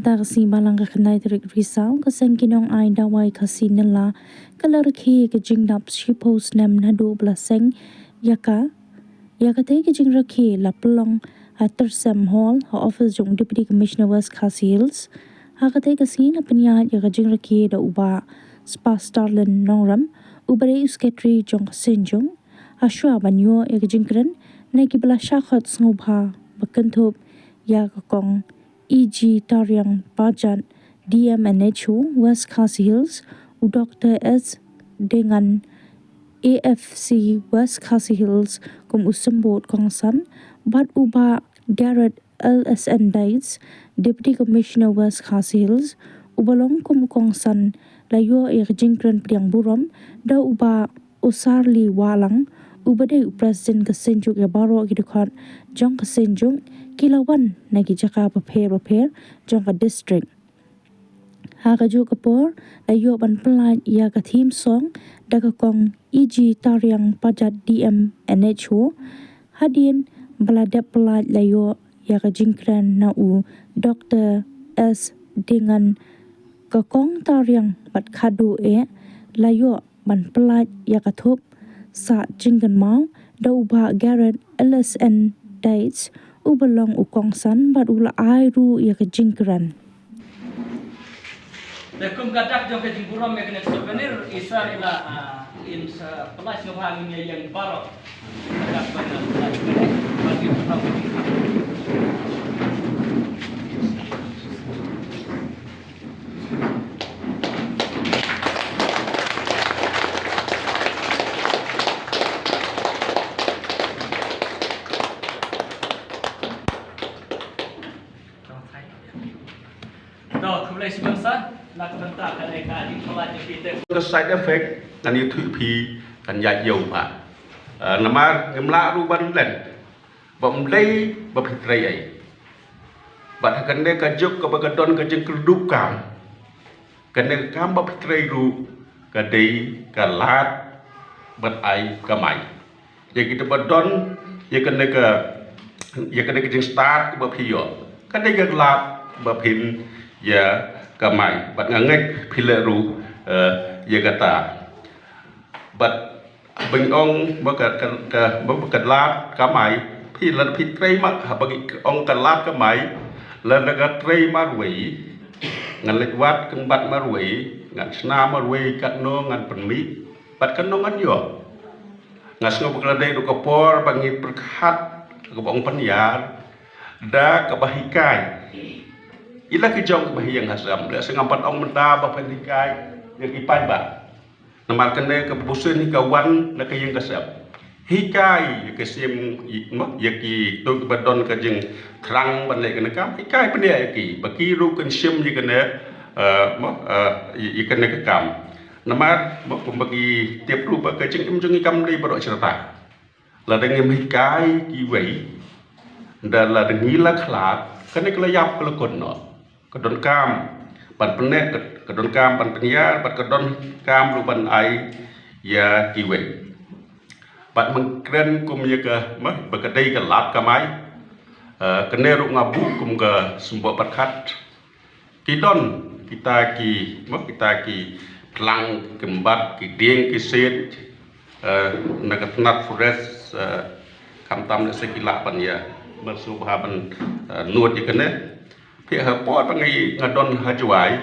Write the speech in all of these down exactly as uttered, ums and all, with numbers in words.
Ka sngi Balang ka khyndai tarik Risaw, ka seng ki nongai dawai Khasi Nella ka la rakhe ïa ka jingdap shiphew snem naduh ba la seng ïa ka, ïa katei ka jingrakhe la pynlong ha Tyrsem Hall, ha office jong Deputy Commissioner West Khasi Hills. Ha katei ka sngi la pynïaid ïa ka jingrakhe da u Bah Spah Starlin Nongrum, uba dei u Secretary jong ka Synjuk. Hashwa ban ïoh ïa ka jingkren na kiba la shah khot sngewbha ba kynthup ïa ka Kong E G Tariang Pajat, D M N H O West Khasi Hills, u Doctor S Dengan, A F C West Khasi Hills kum u symbud kongsan, bad u Bah Garrett L S N Dietz, Deputy Commissioner West Khasi Hills, uba long kum u kongsan, la ïoh ïa ka jingkren pdiang burom da u Bah Usarli Wahlang, uba dei u President ka Synjuk ïa baroh ki dkhot jong ka Synjuk, ki la wan na ki jaka bapher bapher jong ka district. Ha kajuh ka por la ïoh ban pyllait ïa ka theme song da ka Kong E G Tariang Pajat, D M N H O. Hadien ba la dep pyllait la ïoh ïa ka jingkren na u Doctor S Dengan, ka Kong Tariang bad Khadduh eh, la ïoh ban pyllait ïa ka thup sah jingkynmaw da u Bah Garrett L S N Dietz, uba long u kongsan bad u la ai ruh ïa ka jingkren. Te kum ka dak jong ka jingburom ïa kane ka souvenir, i sa ila, ah, in sa pyllait sngewbha ngin ïa ïeng baroh. Ka dak ban, ah, pyllait kane, bagi pyllait kane. To, khublei shibun sa, na ka bynta kane ka jingpyllait jong phi te. Ka side effect, ngan ïathuh phi, kan ïaid ïew bha. Eh, namar ngim lah ruh ban len. Ba ym dei ba phi trei ei. Bad ha kane ka juk kaba ka don ka jingkyrduh kam. Kane ka kam ba phi trei ruh ka dei ka lad ban ai kamai. Ïa kita ba don ïa kane ka, ïa kane ka jingstad kaba phi ïoh. Ka dei ka lad ba phin ïa kamai. Bad nga ngeit phi leh ruh, eh, ïa kata. Bad ba ngi ong ba ka, ka, ka, ba ka lad kamai, phi lada phi trei ma, ha ba ngi ong ka lad kamai, lada ka trei marwei, ngan leit wad kynbat marwei, ngan shna marwei katno ngan pynmih, bad katno ngan ïoh. Nga sngew ba ka la dei ruh ka por ba ngi pyrkhat, kaba ong pynïar, da kaba hikai. I la ki jong kiba ha ïing ha sem, lehse ngam pat ong mynta ba phin hikai ïa ki paidbah. Namar kane ka bunsien hi ka wan na ka ïing ka sem. Hikai ïa ka sem, ïa, mo, ïa kito kiba don ka jingthrang ban leh kane ka kam, hikai pynïaid ïa ki ba ki ruh kin shim ïa kane, eh, mo, eh, ïa, ïa kane ka kam. Namar, mo, kumba ki tip ruh ba ka jingim jong ngi kam dei baroh shi katta. Lada ngim hikai kiwei, da lada ngi la khlad, kane ka la ïap ka la kut noh. Ka donkam ban pynneh, ka, ka donkam ban pynïar, bad ka donkam ruh ban ai ïa kiwei. Bad mynta kren kum ïa ka, ma, ba ka dei ka lad kamai. Eh, kane ruh nga buh kum ka symboh pyrkhat. Ki don kita ki, ma, kita ki phlang kymbat, ki dieng, ki siej, eh, na ka tnat forest, eh, khamtam lehse ki lah ban ïa, ban sngewbha ban, eh, nud ïa kane. Phi ha por ba ngi, nga don ha Jowai,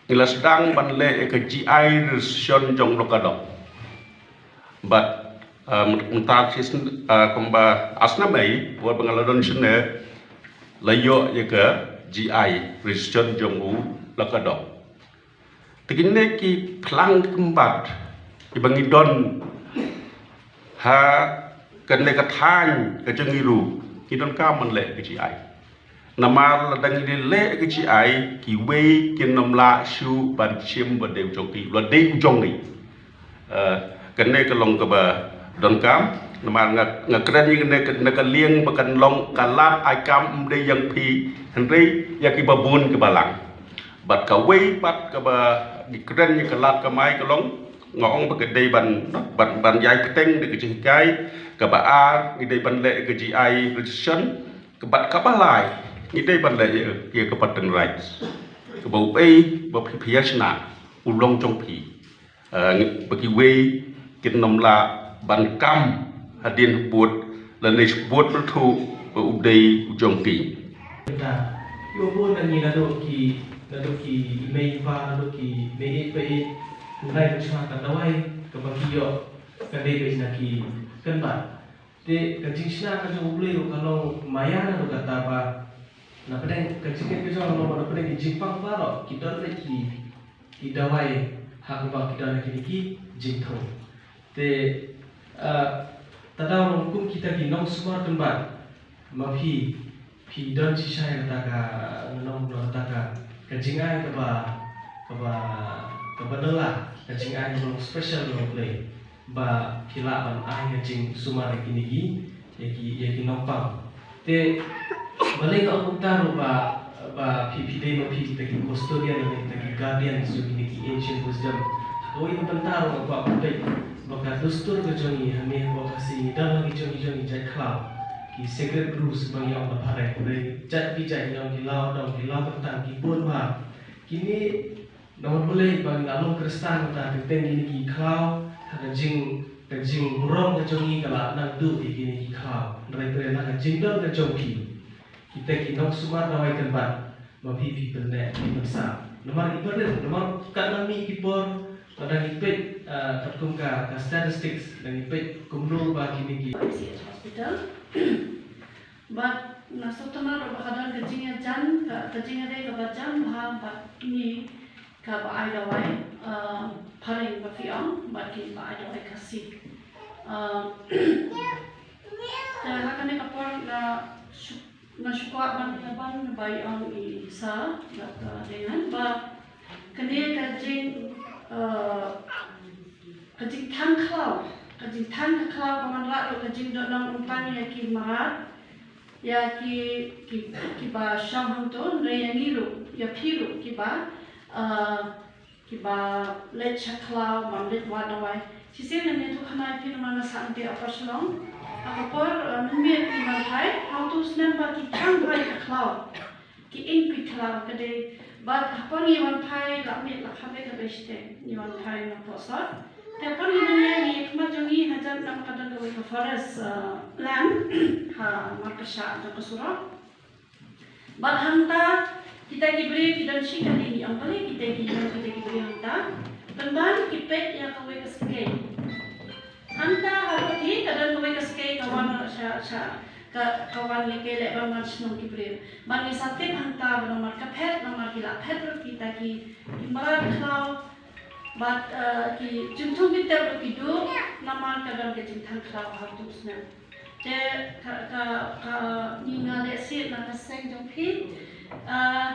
ngi la sdang ban leh ïa ka G I registration jong Lokadoh. Bad, eh, mynta shi sn-, eh, kumba ar snem ei, por ba nga la don shane, la ïoh ïa ka G I registration jong u Lokadoh. Te kine ki phlang kymbat kiba ngi don ha kane ka thaiñ ka jong ngi ruh, ngi donkam ban leh ka G I. Namar lada ngi dei leh ka G I, kiwei kin ym lah shuh ban shim ba dei u jong ki, ba dei u jong ngi. Eh, kane ka long kaba donkam, namar nga, nga kren ïa kane ka, na ka liang ba kan long ka lad ai kam ym dei ïa phi, hynrei ïa kiba bun kiba lang. Bad kawei pat kaba ngi kren ïa ka lad kamai ka long, nga ong ba ka dei ban, ban, ban ïai bteng da ka jinghikai, kaba ar, ngi dei ban leh ka G I registration, bad kaba lai, Ngi dei ban leh ïa ka pateng rights. Kaba u ei ba phi phi ïa shna u long jong phi. Eh, ba kiwei kin nym lah ban kam hadien bud lane bud pyrthuh ba u dei u jong ki. Kata, ïoh bun na ngi naduh ki, naduh ki mei pa, naduh ki mei pa, hynrei ka shna ka dawai kaba ki ïoh ka dei ba ina ki kynbat. Te ka jingshna ka jong U Blei ruh ka long maia naduh kata ba na pdeng ka jingkit ka jong ka long ba na pdeng ki jingpang baroh ki don beit ki, ki dawai ha kaba ki don ha kine ki jingthung. Te, ah, ta dang long kum kita ki nongsumar kynbat ma phi, phi don shisha ïa kata ka, nong, nong kata ka, ka jingai kaba, kaba, kaba nala, ka jingai kaba long special na U Blei. Ba ki lah ban ai ka jingsumar ïa kine ki, ïa ki, ïa ki nongpang. Te balei nga ong kumta ruh ba, ba phi phi dei ma phi kita ki custodian lane kita ki guardian jong kine ki ancient wisdom. Kawei ka bynta ruh nga kwah pynbeit ba ka dustur ka jong ngi hangne hapoh Khasi ngi don la ki jong ngi jong ngi jait khlaw. Ki sacred brews ba ngi ong na phareng. Jait ki jait ngi ong ki law dong ki law kyntang ki bun bha. Kine Namar balei ba ngi la long Khristan mynta teng teng kine ki khlaw, ha ka jing, ka jingburom ka jong ngi ka la nang duh ïa kine ki khlaw. Hynrei hynrei na ka jingdon ka jong phi, kita ki nongsumar dawai kynbat, ma phi phi pynneh phi pynsah. Namar i barit, namar katba ngi ki por, lada ngi peit, eh, katkum ka, ka statistics, lada ngi peit kumno ba kine ki Hospital. Bad nga sngewtynnat ruh ba ka don ka jingïajan, ka, ka jingïadei kaba jan bha bad ngi kaba ai dawai, ah, phareng ba phi ong, bad kiba ai dawai Khasi. Ah, te ha kane ka por nga shu, nga shu kwah ban ïa ban ba ïa ong i sa, bad, ah, dei ngan ba kane ka jing, ah, ka jingthang khlaw, ka jingthang ka khlaw ka wanrah ruh ka jingdohnud nongpang ïa ki mrad, ïa ki, ki, kiba shong hangto, hynrei ïa ngi ruh, ïa phi ruh kiba, ah, kiba leit sha khlaw, bym leit wad dawai. Shisien ngan ïathuh khana ïa phi namar nga sah hangto ha Upper Shillong. Ha ka por, ah, mynmiet ngi wan phai, hangto snem ba ki thang bha ïa ka khlaw. Ki ing ki khlaw ka dei. Bad ha por ngi wan phai la miet la kham beit la beit shiteng. Ngi wan phai na Pohsot. Te ha por ngi nang ïa ngi khmat jong ngi hajan namar ka don kawei ka forest, ah, land ha markashah jong ka surok. Bad hangta kita ki briew ki don shi kali ngi ong balei kita ki don kita ki briew hangta. Pynban ki peit ïa kawei ka skei. Hangta haduh ki ka don kawei ka skei ka wan sha, sha, ka, ka wan ïa ki leh ban wan shnong ki briew. Bad ngi sa tip hangta ba namar ka phet, namar ki la phet ruh kita ki, ki mrad khlaw. Bad, eh, ki jingthung ki tep ruh ki duh, namar ka don ka jingthang khlaw ha tu snem. Te ka, ka, ka ngi nga lehse na ka seng jong phi. Eh,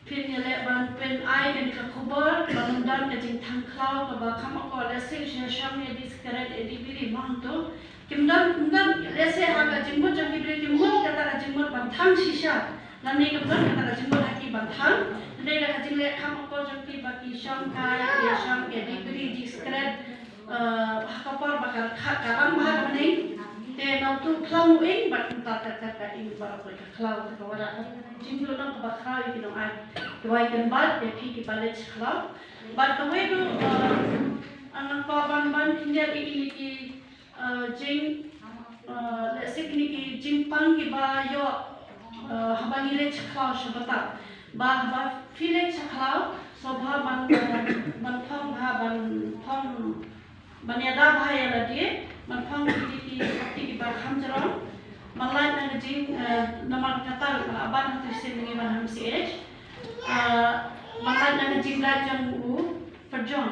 Phin ïaleh ban pyn-ai kane ka khubor ba ym don ka jingthang khlaw kaba kham akor, lehse sha shong ïa di sigaret ïa di biri mo hangto. Kim don, ym don, lehse ha ka jingmut jong ki briew kim mut kata ka jingmut ban thang shisha. Lane kim don kata ka jingmut ha ki ban thang. Hynrei da ka jingleh kham akor jong ki ba ki shong kai, ïa shong ïa di biri di sigaret. Eh, ha ka por ba ka, ka, ka rang bha ka bneng. Te nangtu khlaw u ing bad kumta ter ter ka ing baroh ka khlaw te ka wanrah ka jingduh nong kaba khraw ïa ki nong ai dawai kynbat ïa phi kiba leit sha khlaw. Bad kawei ruh, eh, nga kwah ban ban khyndiat ïa kine ki, eh, jing, eh, lehse kine ki jingpang kiba ïoh, eh, haba ngi leit sha khlaw sha bata. Ba haba phi leit sha khlaw sngewbha ban, eh, ban phong bha ban phong Ban ïada bha ïa lade, ban phong kine ki, kine kiba kham jrong. Ban lait na ka jing, eh, namar kata ruh ka la ban ha tu sien ngi ban ha M C H. Eh, ban lait na ka jinglait jong u pyrjong.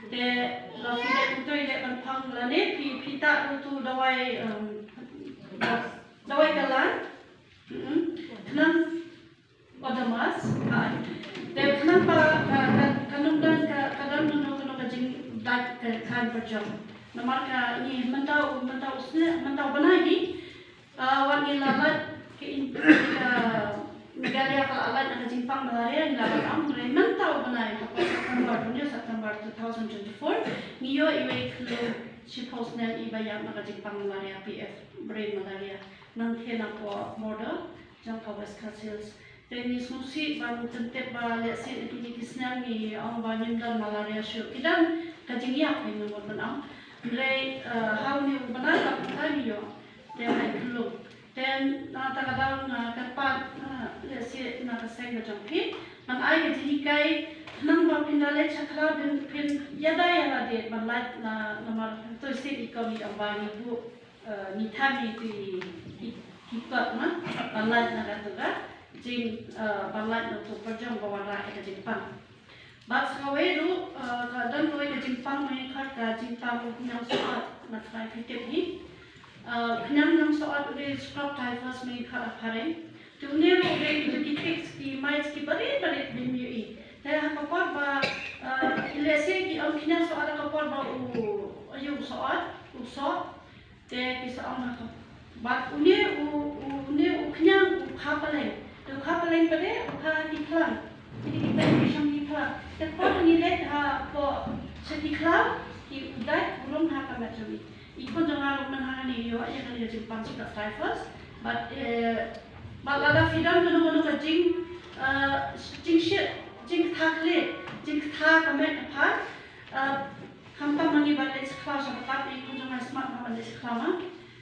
Te lada phi leit hangto leit ban phong lane phi, phi tah ruh tu dawai, em, dawai kyllaiñ. Mm-mm. Khnang Odamas, ha. Te khnang ba ka, ka, ka nongdon ka, ka don kano kano ka jinglait ka khlaiñ pyrjong. Namar ka ngi mynta u, mynta u sne, mynta u bnai hi, ah, wat ngi la lait ka in, ka Meghalaya ka la lait na ka jingpang malaria, ngi la lait ong, hynrei mynta u bnai ha ka September, hynñiew September two thousand twenty-four, ngi ïoh iwei i khlur shiphew snem iba ïap na ka jingpang malaria, P F, brain malaria. Nangkhein napoh border. jong ka West Khasi Hills. Te ngi sngewsih ban pyntip ba lehse kine ki snem ngi ong ba ngim don malaria shuh. Ki don ka jingïap hi ngi mut ban ong. Hynrei ha une u bnai ba kumta ngi ïoh. Te ai khlung. Te na ta ka daw nga kyrpad lehse na ka seng ka jong phi ban ai ka jinghikai khnang ba phin da leit shakla phin ïada ïada de ban lait na namar to sien i kong i ong ba ngi buh ngi than ïa ki ki kot na ban lait na katu ka jing ban lait na tu pyrjong ba wanrah ïa ka jingpang. Bad sa kawei ruh ka don kawei ka jingpang, ma ngi khot ka jingpang khñiang sohot na trai phi tip hi. Khñiang nang sohot u dei scrub typhus, ma ngi khot ha phareng. Te une ruh u dei ki ki ticks ki mites ki barit barit ba ngim ïohi. Te ha ka por ba lehse ki ong khñiang sohot ha ka por ba u ïoh sohot u soh. Te ki sa ong ha ka bad une u une u khñiang u kha paleng. Te u kha paleng pat de u kha ki khlam. Ki ki pen ki shong ki khlam. Te por ngi leit hapoh sha ki khlam ki u dait u rung ha ka met jong ngi. I khun jong nga ruh mynta hangne ïoh ïa kane ka jingpang scrub typhus. Bad bad lada phi don kano kano ka jing jingshit jingkthah khlieh jingkthah ka met ka phad. Khamtam ma ngi ban leit sha khlaw sha ka tap, i khun jong nga smat ma ban leit sha khlaw ma.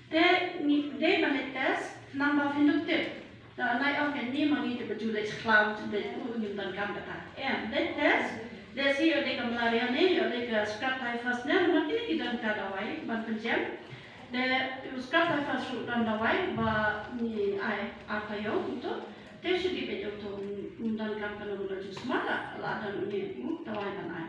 Te ngi dei ban leit test nang ba phin dup tip. Nai ong kane ma ngi dei ba ju leit sha khlaw ju leit u ngim don kam kata. Em leit test. Lehse ïoh dei ka malaria ne ïoh dei ka scrub typhus ne, namar kine ki don ka dawai ban pynjem. Te u scrub typhus ruh don dawai ba ngi ai ar taïew uto. Te shu dei ba ïoh to ngim don kam kano kano jingsumar la don une u dawai ban ai.